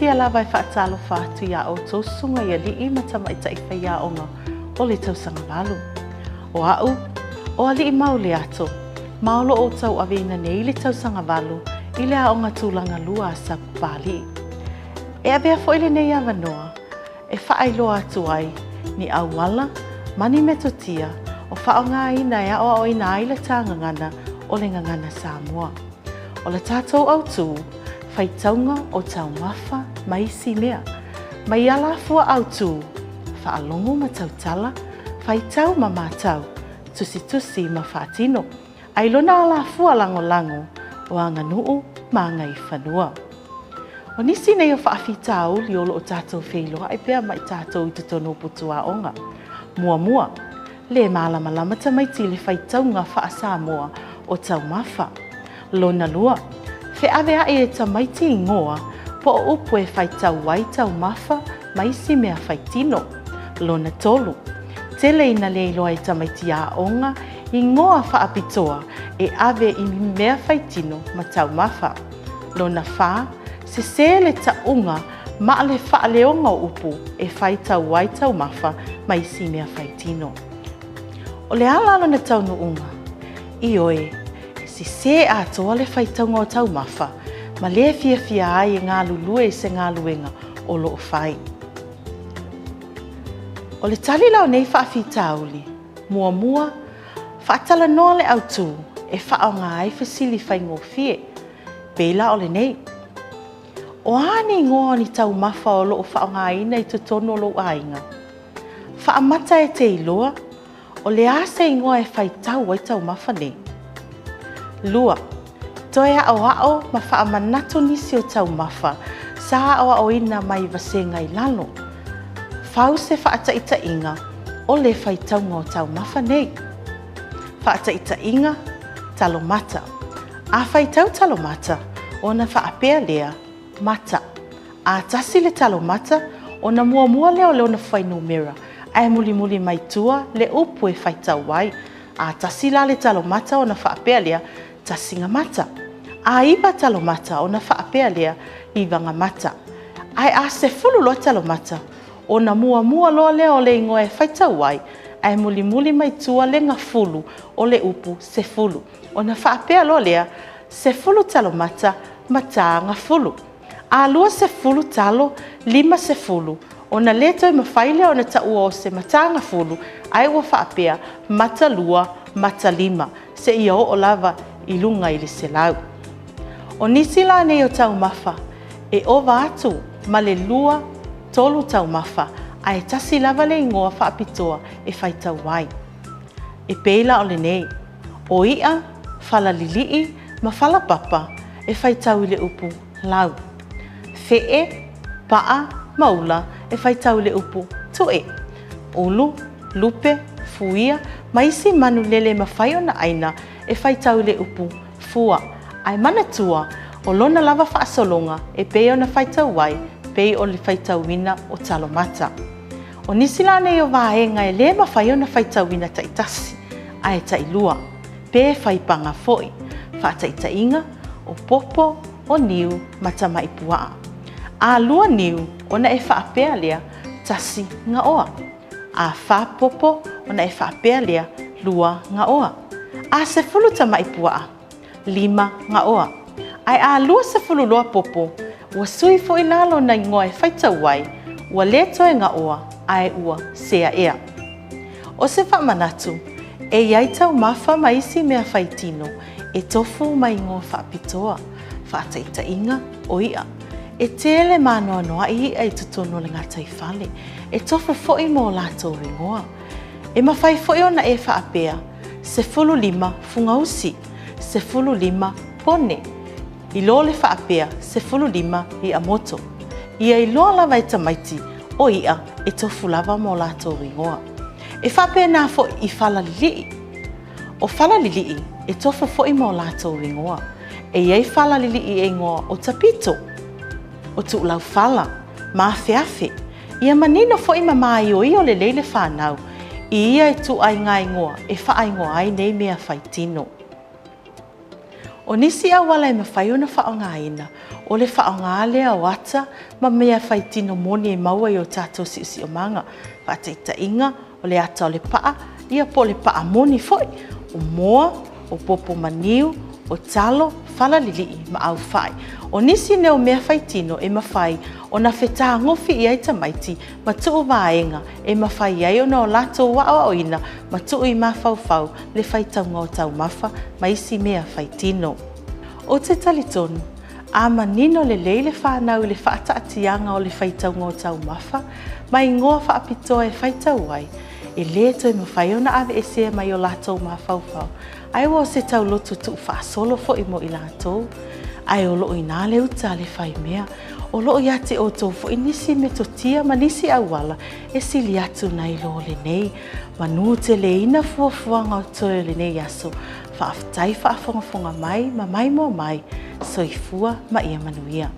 fiafia lava e faatalofa atu iā outou susuga i alii ma tamaitai faiaoga o le tausaga valu. O a'u, o Aliimau Leato, ma o lo o ou tauaveina nei le tausaga valu i le Aoga Tulaga Lua a Sapapalii. E avea foi lenei avanoa e faailoa atu ai ni auala ma ni metotia o faaaogaina e aoaoina ai le ta gagana o le Gagana Samoa. O le tatou autū, faitauga o taumafa ma isi mea. Mai alafua autū, faalogo ma tautala, faitau ma matau, tusitusi ma faatino, a i lona alafua lagolago o aganuu ma agaifanua. O nisi nei o faafitauli o lo o tatou feiloai pea ma i tatou i totonu o putuaoga. Muamua, lē malamalama tamaiti i le faitauga faa-Samoa o taumafa. Lona lua, feaveai e tamaiti igoa po o upu e faitau ai taumafa ma isi mea faitino. Lona tolu, tele ina le iloa e tamaiti aoga igoa faapitoa e ave i mea faitino ma taumafa. Lona fa, sesē le tauga ma le faaleoga o upu e faitau ai taumafa ma isi mea faitino. O le a la lona taunuuga? Ioe, e sesē atoa le faitauga o taumafa ma lē fiafia ai e galulue i se galuega o lo o fai. O le tali la o nei faafitauli, muamua, faatalanoa le autū e faaaoga ai fesili faigofie, pei la o lenei, O a ni igoa o ni taumafa o lo o faaaogaina i totonu o lou aiga? Faamata e te iloa o le a se igoa e faitau ai taumafa nei? Lua, toe aʻoaʻo ma faamanatu nisi o taumafa sa aʻoaʻoina mai vasega i lalo. Fau se faataitaiga o le faitauga o taumafa nei. Faataitaiga, talo mata. A faitau talo mata, ona faapea lea, mata. A tasi le talo mata, ona muamua lea o lona fuainumera, ae mulimuli mai tua le upu e faitau ai. A tasi la le talo mata ona faapea lea, tasiga mata. A iva talo mata ona faapea lea, ivaga mata. Ae a sefulu loa talo mata, ona muamua loa lea o le igoa e faitau ai, ae mulimuli mai tua le gafulu o le upu sefulu. Ona faapea loa lea, sefulu talo mata, mata gafulu. A 20 talo, 50, ona lē toe mafai lea ona taua o se matagafulu, ae ua faapea, mata lua, mata lima, seia oo lava i luga i le selau. O nisi la nei o taumafa e ova atu ma le lua, tolu taumafa, ae tasi lava le igoa faapitoa e faitau ai. E pei la o lenei, o i'a, fala lil'i ma fala papa e faitau i le upu lau. Fe'e, pa'a ma ula e faitau i le upu tu'e. Ulu, lupe, fuia ma isi manu lele e mafai ona ʻaina e faitau i le upu fua. Ae manatua, o lona lava faasologa e pei ona faitau ai, pei o le faitauina o talo mata. O nisi la nei o vaega e lē mafai ona faitauina taitasi, ae tailua, pe faipaga foi, faataitaiga, o popo, o niu ma tamaʻi puaʻa. A lua niu, ona e faapea lea, tasi gaoa. A fa popo, ona e faapea lea, lua gaoa. A sefulu tamaʻi puaʻa, lima gaoa. Ae a 20 loa popo, ua sui foi la lona igoa e faitau ai, ua lē toe gaoa, ae ua seaea. O se faamanatu, e i ai taumafa ma isi mea faitino e tofu ma igoa faapitoa, faataitaiga, o iʻa. E tele mānoanoaʻi iʻa i totonu o le gataifale, e tofu foi ma o latou igoa. E mafai foi ona e faapea, 15 fogausi, 15 pone, i lo le faapea, 15 iʻa moto. Ia iloa lava e tamaiti, o iʻa e tofu lava ma o latou igoa. E faapena foi i fala liliʻi. O fala liliʻi, e tofu foi ma o latou igoa. E i ai fala liliʻi e igoa ʻo Tapito, ʻo Tuʻulaufala, ma Afeafe. Ia manino foi ma māioio lelei le fanau i ia ituaiga igoa e faaigoa ai nei mea faitino. O nisi auala e mafai ona faaaogaina, o le faaaoga lea o ata ma mea faitino moni e maua i o tatou siosiomaga. Faataitaiga, o le ata o le paa, ia po o le paa moni foi, o moa, o popo maniu, o talo, fala lilii ma aufai. O nisi nei o mea faitino e mafai ona fetagofi i ai tamaiti ma tuu vaega e mafai ai ona o latou aoaoina ma tuu i mafaufau le faitauga o taumafa ma isi mea faitino. Ou te talitonu, a manino lelei le fanau i le faataatiaga o le faitauga o taumafa ma igoa faapitoa e faitau ai, e le toe mafai ona aveesea mai o latou mafaufau, ae ua o se tauloto tuufaasolo foi mo i latou. Ae o loo i ina le uta a le faimea. O loo ia te outou foi nisi metotia ma nisi auala e sili atu nai lo lenei. Manu teleina fuafuaga o totoe o lenei aso. Faafetai faafogafoga mai ma maimoa mai. Soifua ma ia manuia.